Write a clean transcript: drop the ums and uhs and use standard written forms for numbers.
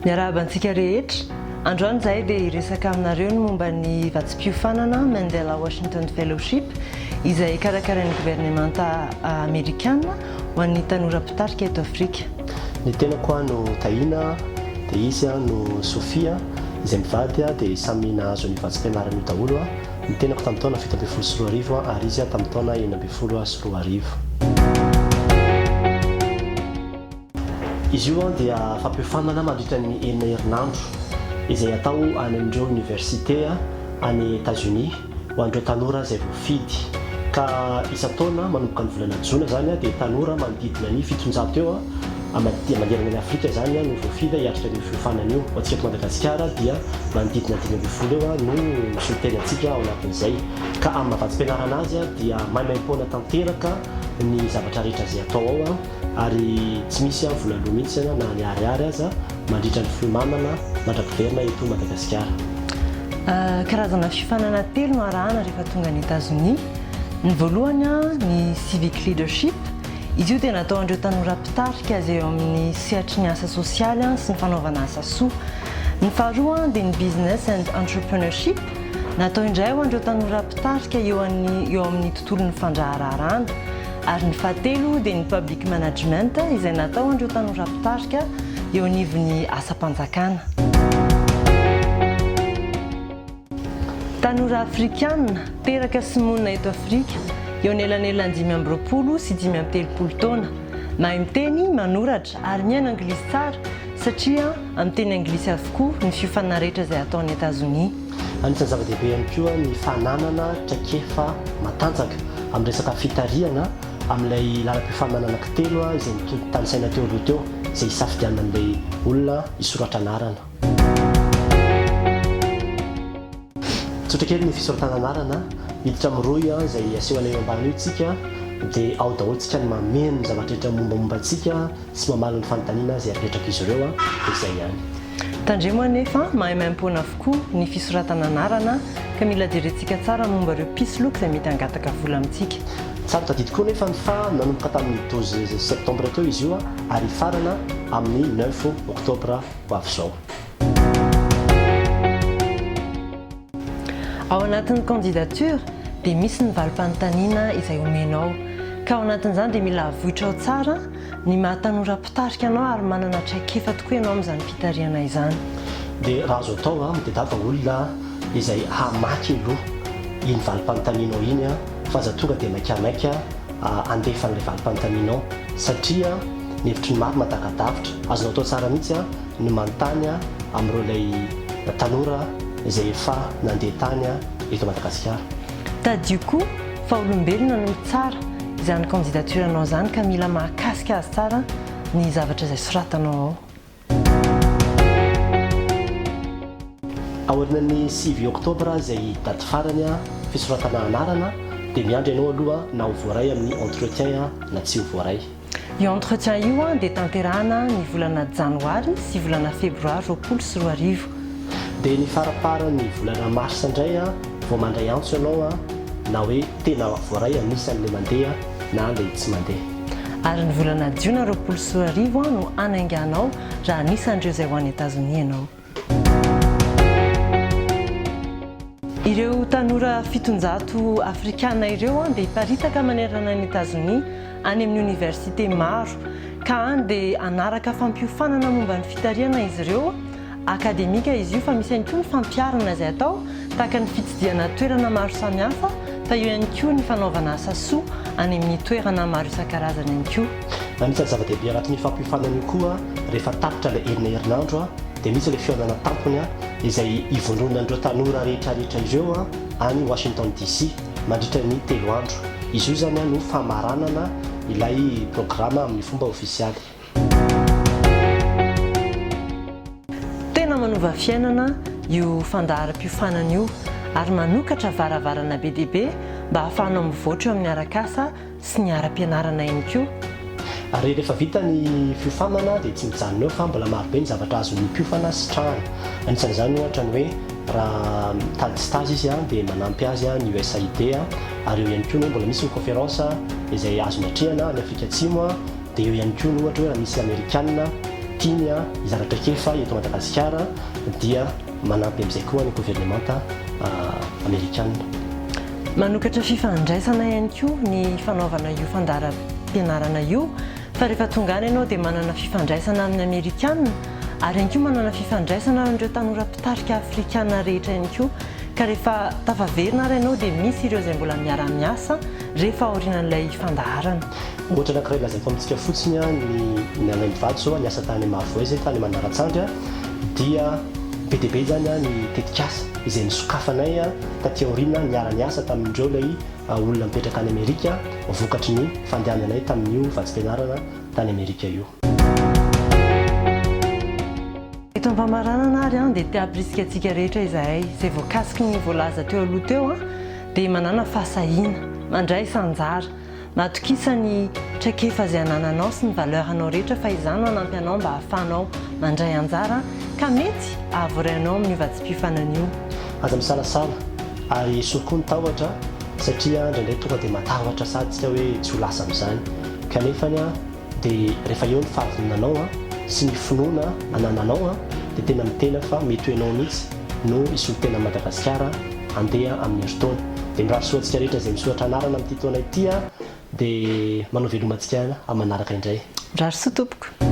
Miarahaba antsika rehetra. Androany izahay dia hiresaka aminareo ny momba ny vatsim-piofanana Mandela Washington Fellowship izay karakarain'ny governemanta amerikana ho an'ny tanora mpitarika eto Afrika. Ny tenako no Tahiana dia izy no Sophia izay mivady dia samy nahazo an'io vatsim-pianarana io daholo. Ny tenako tamin'ny taona 2017 ary izy tamin'ny taona 2016. Izy io dia fampiofanana mandritra ny enina herinandro izay atao any amin'ireo oniversite any Etazonia ho an'ireo tanora izay voafidy. Ka isan-taona manomboka ny volana jona izany dia tanora manodidina ny 700 eo manerana an'i Afrika izany no voafidy hiatrika an'io fiofanana io. Ho antsika eto Madagasikara dia manodidina 15 eo no misolo tena antsika ao anatin'izay. Ka amin'ny maha vatsim-pianarana azy dia maimaim-poana tanteraka ny zavatra rehetra izay atao ao. Ary tsy misy vola aloa mihitsy na ny ariary aza mandritra ny fiomanana mandra-piverina eto Madagasikara. Karazana fiofanana telo no arahana rehefa tonga any Etazonia. Ny voalohany ny Civic Leadership, izy io dia natao an'ireo tanora mpitarika izay eo amin'ny sehatry ny asa sosialy sy ny fanaovana asa soa. Ny faharoa dia ny Business and Entrepreneurship, natao indray ho an'ireo tanora mpitarika eo eo amin'ny tontolon'ny fandraharahana. Ary ny fahatelo dia ny Public Management izay natao an'ireo tanora mpitarika eo anivon'ny asam-panjakana. Tanora Afrikana, teraka sy monina eto Afrika, eo anelanelan'ny 25 sy 35 taona. Mahay miteny, manoratra ary mihaino anglisy tsara satria amin'ny teny anglisy avokoa ny fiofanana rehetra izay atao any Etazonia. Anisan'ny zava-dehibe ihany koa ny fananana traikefa matanjaka amin'ny resaka fitarihana amin'ilay lalam-piofanana anankitelo izay notanisaina teo aloha teo, izay hisafidianan'ilay olona hisoratra anarana. Tsotra kely ny fisoratana anarana, miditra amin'ny rohy izay asehonay eo ambany io isika dia ao daholo isika no mameno ny zavatra rehetra mombamomba antsika sy mamaly ny fanontaniana izay apetrak'izy ireo dia izay ihany. Tandremo anefa, maimaimpoana avokoa ny fisoratana anarana ka mila jerentsika tsara momba ireo mpisoloky izay mety hangataka vola amintsika. Tsara tadidy koa nefa ny fa nanomboka tamin'ny 12 septembre teo izy io ary hifarana amin'ny neuf octobre ho avy izao. Ao anatin'ny candidature dia misy ny valim-panontaniana izay omenao ka ao anatin'izany dia mila avoitrao tsara ny maha tanora mpitarika anao ary manana traikefa tokoa ianao amin'izany fitarihana izany. Dia raha azo atao an, mitadiava olona izay hamaky aloha iny valim-panontanianao iny an, fa aza tonga dia maikamaika handefa an'ilay valim-panontanianao satria ny hevitry ny maro madaka-davitra. Azonao atao tsara mihitsy an ny manontany amin'ireo ilay tanora izay efa nandeha tany eto Madagasikara. Tadidio koa fa olombelona no mitsara izany candidature-nao izany ka mila mahakasika azy tsara ny zavatra izay soratanao ao. Aorian'ny sivy oktobra izay daty farany fisoratana anarana dia miandry ianao aloha na ho voaray amin'ny entretien na tsy ho voaray. Io entretien io dia tanterahana ny volana janoary sy volana febroary 2020. Dia ny faramparan'ny volana marsa indray vao mandray antso ianao na hoe tena voaray anisan'ilay mandeha na ilay tsy mandeha. Ary ny volana jiona 2020 no hanainganao raha anisan'ireo izay ho any Etazonia ianao. Ireo tanora 700 Afrikana ireo dia hiparitaka manerana an'i Etazonia any amin'ny oniversite maro, ka any dia hanaraka fampiofanana momba ny fitarihana izy ireo, akademika izy io fa misy ihany koa ny fampiharana izay atao tahaka ny fitsidihana toerana maro samihafa fa eo ihany koa ny fanaovana asa soa any amin'ny toerana maro isan-karazany ihany koa. Anisan'ny zava-dehibe anatin'io fampiofanana io koa rehefa tapitra ilay enina herinandro dia misy ilay fihaonana tampony izay ivondronan'ireo tanora rehetra rehetra ireo any Washington DC mandritra ny telo andro. Izy io izany no famaranana ilay programa amin'ny fomba ofisialy. Tena manova fiainana io fandaharam-piofanana io ary manokatra varavarana be dia be mba hahafahanao mivoatra eo amin'ny arak'asa sy ny ara-pianarana ihany koa. Ary rehefa vita ny fiofanana dia tsy mijanona eo fa mbola marobe ny zavatra azon'ny mpiofana sitrahana. Anisan'izany ohatra ny hoe raha mitady stage izy dia manampy azy ny USAID ary eo ihany koa ny hoe mbola misy ny conférence izay azony atrehana any Afrika Atsimo dia eo ihany koa ny ohatra hoe raha misy Amerikana. tiany hizara traikefa eto Madagasikara dia manampy amin'izay koa ny governemanta amerikana. Manokatra fifandraisana ihany koa ny fanaovana io fandaharam-pianarana io fa rehefa tonga any ianao dia manana fifandraisana amin'ny amerikana ary ihany koa manana fifandraisana amin'ireo tanora mpitarika afrikana rehetra ihany koa ka rehefa tafaverina ary ianao dia misy ireo izay mbola miara-miasa rehefa aorianan'ilay fandaharana. Ohatra anankiray lazaiko amintsika fotsiny ny ny anay mivady zao niasa tany Mahavoay zay tany Manaratsandry dia be dia be zany ny tetikasa izay nisokafanay taty aoriana niara-niasa tamin'ireo ilay olona mipetraka any Amerika vokatry ny fandehananay tamin'io vatsim-pianarana tany Amerika io. Eto am-pamaranana ary dia te hampirisika antsika rehetra izahay izay voakasiky ny voalaza teo aloha teo dia manàna fahasahiana, mandraisa anjara, matokisa ny traikefa izay anananao sy ny valeur anao rehetra fa izany no hanampy anao mba hahafahanao mandray anjara ka mety hahavoaray anao amin'io vatsim-piofanana io. Aza misalasala ary esory koa ny tahotra satria indraindray tonga dia matahotra sady tsika hoe tsy ho lasa amin'izany kanefany dia rehefa eo ny fahavononanao sy ny finoana anananao dia tena mitena fa mety ho ianao mihitsy no hisolo tena an'i Madagasikara handeha amin'ny herintaona. Dia mirary soa antsika rehetra izay misoratra anarana amin'ity taona ity dia manao veloma antsika amin'ny manaraka indray. Mirary soa tompoko.